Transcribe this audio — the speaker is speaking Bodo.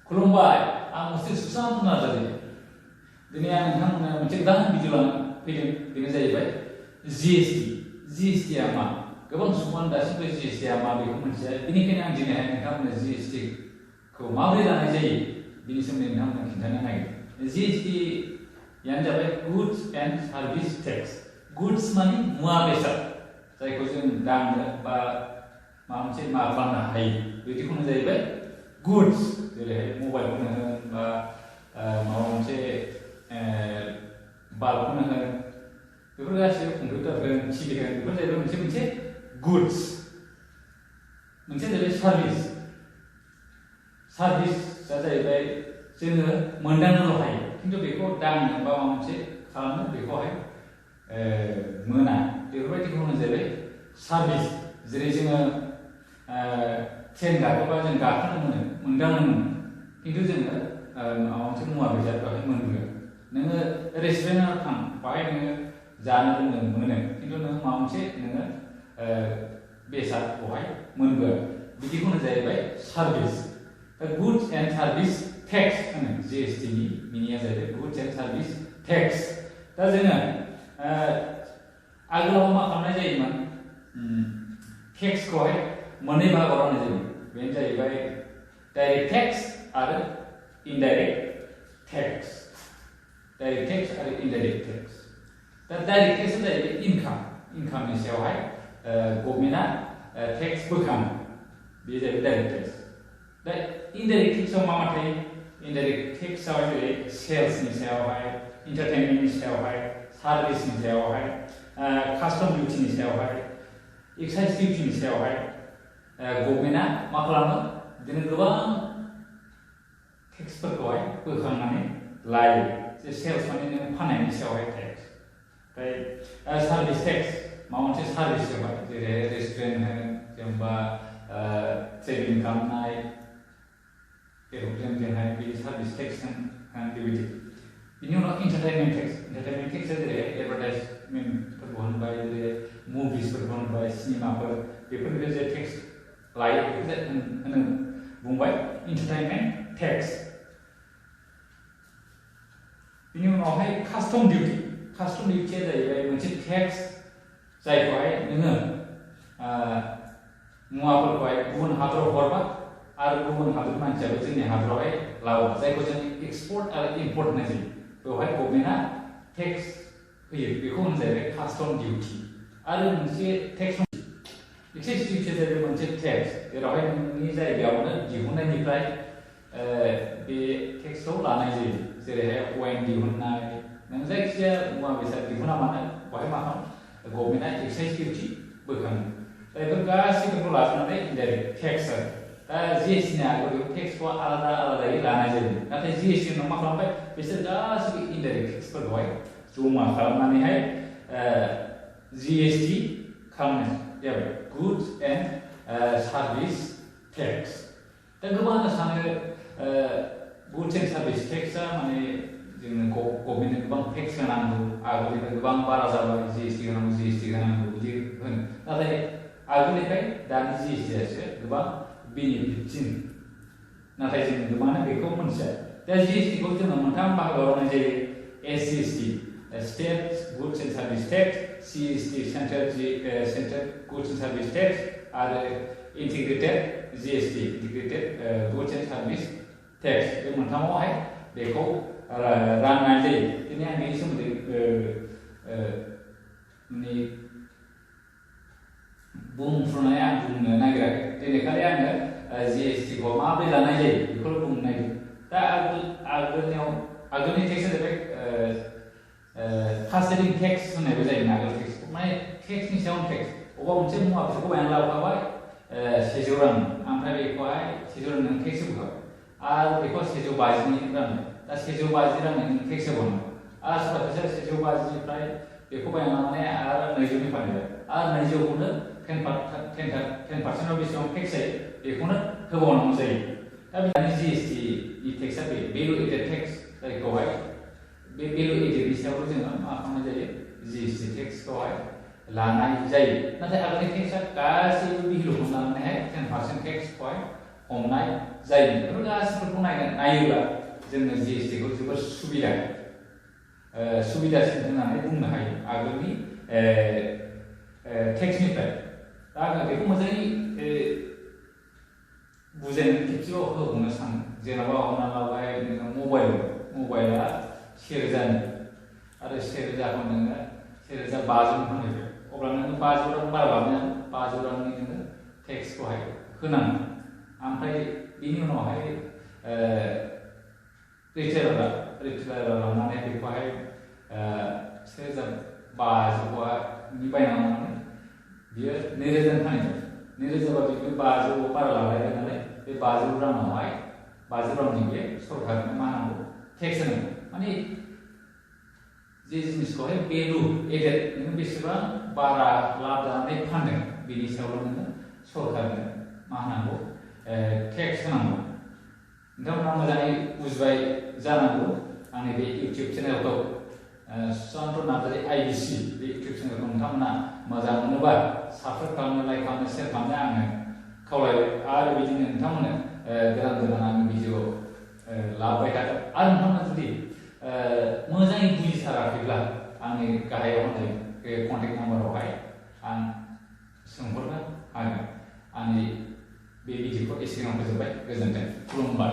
खुलुमबाय आं मुस्ति सुशांत नार्जारी दिनै आं नोंथांमोननो मोनसे गोदान भिडिअ लानानै फैदों बेनो जाहैबाय GST आ मा गोबां सुबुङानो दासिमबो GST आ मा बेखौ मिथिया बेनिखायनो आं दिनैहाय नोंथांमोननो GST खौ माबोरै लानाय जायो बेनि सोमोन्दै नोंथांमोननो खिन्थानो नागिरदों GST यानो जाबाय goods and service tax goods माने मुवा बेसाद जायखौ जों दांनो बा माबा मोनसे मा खालामनो हायो बिदिखौनो जाहैबाय गुड्स जेरैहाय मबाइलखौनो होन बा माबा मोनसे बाल्बखौनो होन बेफोर गासैबो कम्पिउटार होन टिभि होन बेफोर जाहैबाय मोनसे गुड्स मोनसे जाहैबाय सार्भिसआ जाहैबाय जोङो मोनदांनोल' हायो खिन्थु बेखौ दांनो बा माबा मोनसे खालामनो बेखौहाय मोना बेफोरबायदिखौनो जाहैबाय सार्भिस जेरै जोङो ट्रेन गाखोबा जों गाखोनो मोनो मोनदांनो मोनो खिन्थु जोङो माबा मोनसे मुवा बेसाद बेवहाय मोनगोन नोङो रेस्टुरेन्टआव थां बाहाय नोङो जानो लोंनो मोनो खिन्थु नोङो माबा मोनसे नोङो बेसाद बेवहाय मोनगोन बिदिखौनो जाहैबाय service goods and service tax होनो GST नि मिनिङा जाहैबाय गुड्स एन्ड सार्भिस टेक्स दा जोङो आगोलाव मा खालामनाय जायोमोन टेक्सखौहाय मोननै बाहागोआव राननाय जायोमोन बेनो जाहैबाय डाइरेक्ट टेक्स आरो इनडाइरेक्ट टेक्स डाइरेक्ट टेक्स आरो इनडाइरेक्ट टेक्स दा डाइरेक्ट टेक्सआ जाहैबाय इनकामनि सायावहाय गभर्नमेन्टआ टेक्स बोखाङो बे जाहैबाय डाइरेक्ट टेक्स दा इनडाइरेक्ट टेक्सआव मा थायो इनडाइरेक्ट टेक्सआव जेरै सेल्सनि सायावहाय एन्टारटेनमेन्टनि सायावहाय सार्भिसनि सायावहाय कास्टम डिउटिनि सायावहाय एक्साइज डिउटिनि सायावहाय गभर्नमेन्टआ मा खालामो बिदिनो गोबां टेक्सफोरखौहाय बोखांनानै लायो जे सेल्स माने नों फाननायनि सायावहाय टेक्स ओमफ्राय सार्भिस टेक्स माबा मोनसे सार्भिस होबाय जेरै रेस्टुरेन्ट होन जेनेबा ट्रेनिं खालामनाय एर'प्लेनजोंहाय बिदि सार्भिस टेक्स होन बेबायदि बिनि उनाव एन्टारटेनमेन्ट टेक्सआ जेरै एडभार्टाइजमेन्टफोरखौ होनबाय जेरै मुभिसफोरखौ होनबाय सिनेमाफोर बेफोरनिफ्राय जे टेक्स लायो बेखौ होनो बुंबाय एन्टारटेनमेन्ट टेक्स बिनि उनावहाय कास्टम डिउटिया जाहैबाय मोनसे टेक्स जायखौहाय नोङो मुवाफोरखौहाय गुबुन हादराव हरबा आरो गुबुन हादर मानसियाबो जोंनि हादरावहाय लाबो जायखौ जों एक्सपर्ट आरो इम्पर्ट होननाय जायो बेवहाय गभर्नमेन्टआ टेक्स होयो बेखौ होनो जाहैबाय कास्टम डिउटि आरो मोनसे टेक्स एक्साइज डिउटिया जाहैबाय मोनसे टेक्स जेरावहाय नोंनि जायगायावनो दिहुननायनिफ्राय बे टेक्सखौ लानाय जायो जेरैहाय वाइन दिहुननाय नों जायखिजाया मुवा बेसाद दिहुना मानो बेवहाय मा खालामो गभर्नमेन्टआ एक्साइज डिउटि बोखाङो दा बेफोर गासैफोरखौ लाजोबनानै इनडाइरेक्ट टेक्स आरो दा GST नि आगोल टेक्सखौ आलादायै लानाय जायो नाथाय GST उनाव मा खालामबाय बिसोर गासैबो इनडाइरेक्ट टेक्सफोरखौहाय जमा खालामनानैहाय GST खालामनाय जाबाय गुड्स एन्ड सार्भिस टेक्स दा गोबाङानो सानो गुड्स एन्ड सार्भिस टेक्सआ माने जोंनो गभर्नमेन्टनो गोबां टेक्स होनांगौ आगोलनिफ्राय गोबां बारा जाबाय GST होनांगौ बिदि होनो नाथाय आगोलनिफ्राय दानि GST आसो गोबां बेनिफिटसिन नाथाय जों गोबाङानो बेखौ मोनथिया दा GST खौ जोङो मोनथाम बाहागोआव राननाय जायो SGST state goods and service tax CGST central goods and service tax आरो integrated GST integrated goods and service tax बे मोनथामावहाय बेखौ राननाय जायो दिनै आं बेनि सोमोन्दै बुंफ्रुनाय आं बुंनो नागिराखै दिनै खालि आङो GST खौ माबोरै लानाय जायो बेखौल' बुंनो नागिरदों दा आगोलनि टेक्सआ जाहैबाय फार्स्टिं टेक्स होननायबो जायोमोन आगोल टेक्सखौ माने टेक्सनि सायाव टेक्स अबेबा मोनसे मुवा बेसादखौ बायनानै लाबोखाबाय 100 रां ओमफ्राय बेखौहाय 100 रां नों टेक्स होखाबाय आरो बेखौ 150 रां दा 150 रां नों टेक्स होबावनांगौ आरो सोरबा सासेया 150 निफ्राय बेखौ बायना लानानै आरो 200 नि फानबाय आरो 200 खौनो 10% बेसेबां टेक्स जायो बेखौनो होबावनांगौ जायो दा दानि GST नि टेक्सआ बे भेलु एडेड टेक्स जायखौहाय बे भेलु एडेडनि सायावल' जोङो मा खालामनाय जायो GST टेक्सखौहाय लानाय जायो नाथाय आगोलनि टेक्सआ गासैबो भेलुखौ लानानैहाय 10% टेक्सखौहाय हमनाय जायो बेफोर गासिबोखौ नायोब्ला जोंनो GST खौ जोबोर सुबिदासिन होननानै बुंनो हायो आगोलनि टेक्सनिफ्राय दा आङो बेखौ मोजाङै बुजायनो खेबसेबाव होबावनो सानो जेनेबा हमना लाबाय नोङो मबाइला 1000 आरो 1000खौ नोङो 1500 फानहैबाय अब्ला नोङो 500 रां बारा लाबोनो 500 रांनि नोङो टेक्सखौहाय होनांगोन ओमफ्राय बिनि उनावहाय रिटेलारा लानानै बेखौहाय 1500नि बायना लानानै बियो 2000 फानहैबाय 2000 बा बियो 500 बारा लालायबाय नालाय बे 500 राङावहाय 500 रांनि बे सरकारनो मा नांगौ टेक्स होनांगौ माने जे जिनिसखौहाय भेलु एडेड नोङो बेसेबां बारा लाब जानानै फानदों बेनि सायावल' नोङो सरकारनो मा होनांगौ टेक्स होनांगौ नोंथांमोना मोजाङै बुजिबाय जानांगौ आंनि बे इउटिउब चेनेलखौ सुशान्त नार्जारी IBC बे इउटिउब चेनेलखौ नोंथांमोना मोजां मोनोबा साबस्क्राइब खालामनो लाइक खालामनो शेयार खालामनो आङो खावलायबाय आरो बिदिनो नोंथांमोननो गोदान आंनि भिडिअ लाबोबाय थागोन आरो नोंथांमोना जुदि मोजाङै बुजिथाराखैब्ला आंनि गाहायाव होनाय बे कन्टेक्ट नाम्बारावहाय आं सोंहरनो हागोन आंनि बे भिडिअखौ एसेबां फोजोबबाय गोजोन्थों खुलुमबाय